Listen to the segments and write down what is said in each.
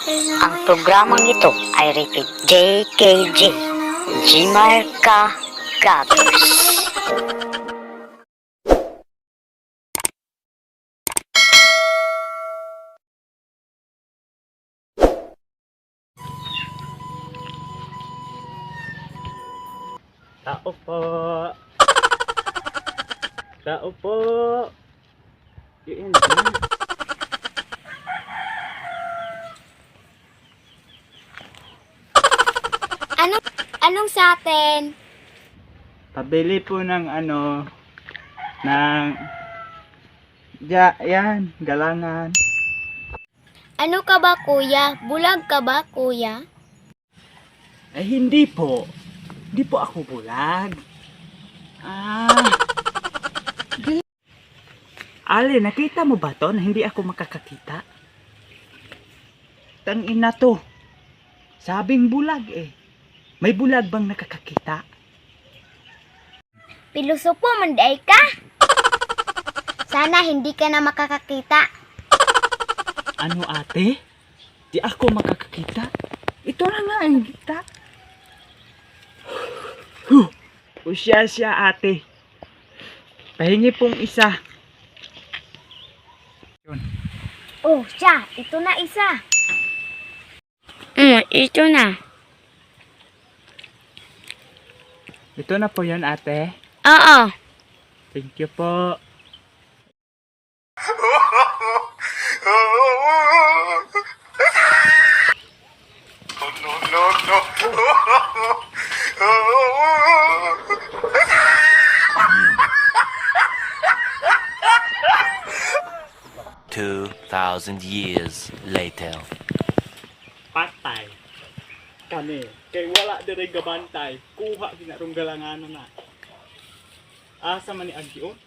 Ang programang ito ay rated JKG, Gmar Ka Gabbers. Tao po. Tao po. Yun, yun. Anong sa atin? Pabili po ng ano, ng, ya, yan, galangan. Ano ka ba, kuya? Bulag ka ba, kuya? Eh, hindi po. Hindi po ako bulag. Ah. Ale, nakita mo ba to na hindi ako makakakita? Tangina to. Sabing bulag eh. May bulag bang nakakakita? Pilosopo, manday ka? Sana hindi ka na makakakita. Ano ate? Di ako makakakita. Ito na nga ang kita. Huh. O siya siya ate. Pahingi pong isa. Oh, siya. Ito na isa. Ito na. Ito na po yun ate. Oo. Thank you po. 2,000 years later. Patay. Kami. Kay wala dire gabantay. Kuha ginarong galanganan na. Asa man ni Agyo?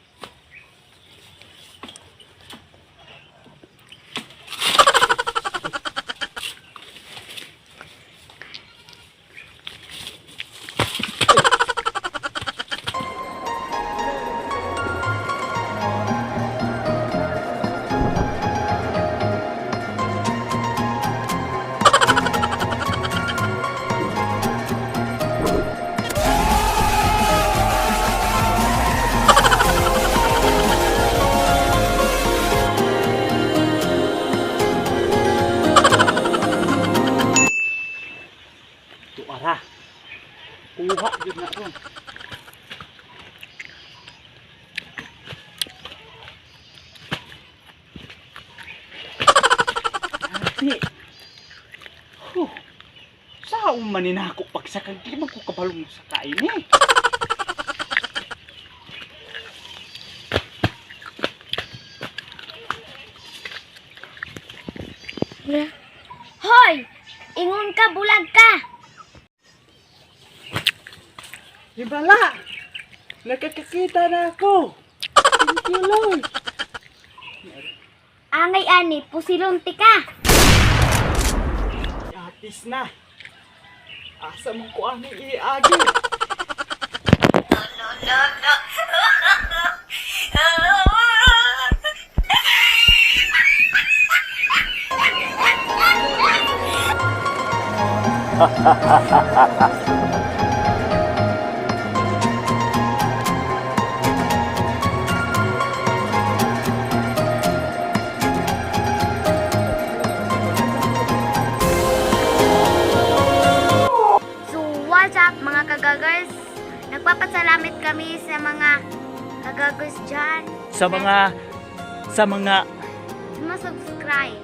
Tuara. Kuha jud na ron. Ate. Huh. Sao man ni nako pagsakag di man ko kabalong sa kain eh. Hoy! Ingon ka, bulag ka! Hibala! Nakakakita na ako! Thank you, Lord! Angay ani, pusilunti ka! Atis na! Asa man ko ani iagi? So, what's up, mga kagagers? Nagpapasalamit kami sa mga kagagers dyan. Sa mga Sa mga subscribe.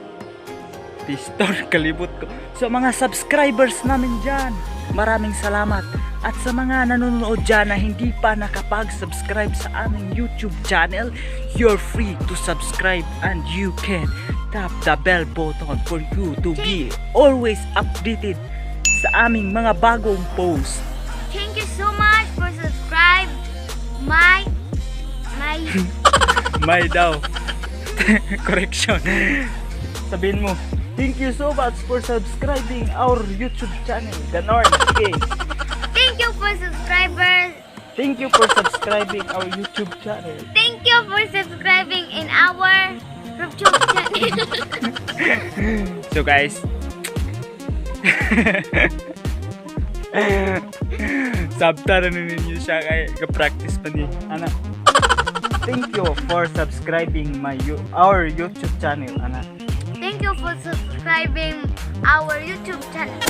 Pistor, kalibot ko. Sa mga subscribers namin dyan, maraming salamat. At sa mga nanonood dyan na hindi pa nakapag-subscribe sa aming YouTube channel, you're free to subscribe and you can tap the bell button for you to be always updated sa aming mga bagong post. Thank you so much for subscribe my my May daw. Correction. Sabihin mo, thank you so much for subscribing our YouTube channel. Ganon. Okay. Thank you for subscribers. Thank you for subscribing our YouTube channel. Thank you for subscribing in our YouTube channel. So guys, Sabta na ninyo siya kay ga-practice pa ni. Ana. Thank you for subscribing my our YouTube channel, ana. Thank you for subscribing our YouTube channel.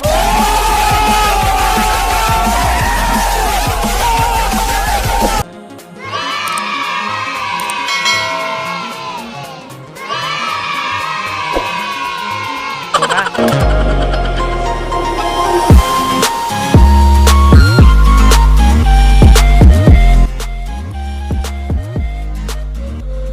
Tara.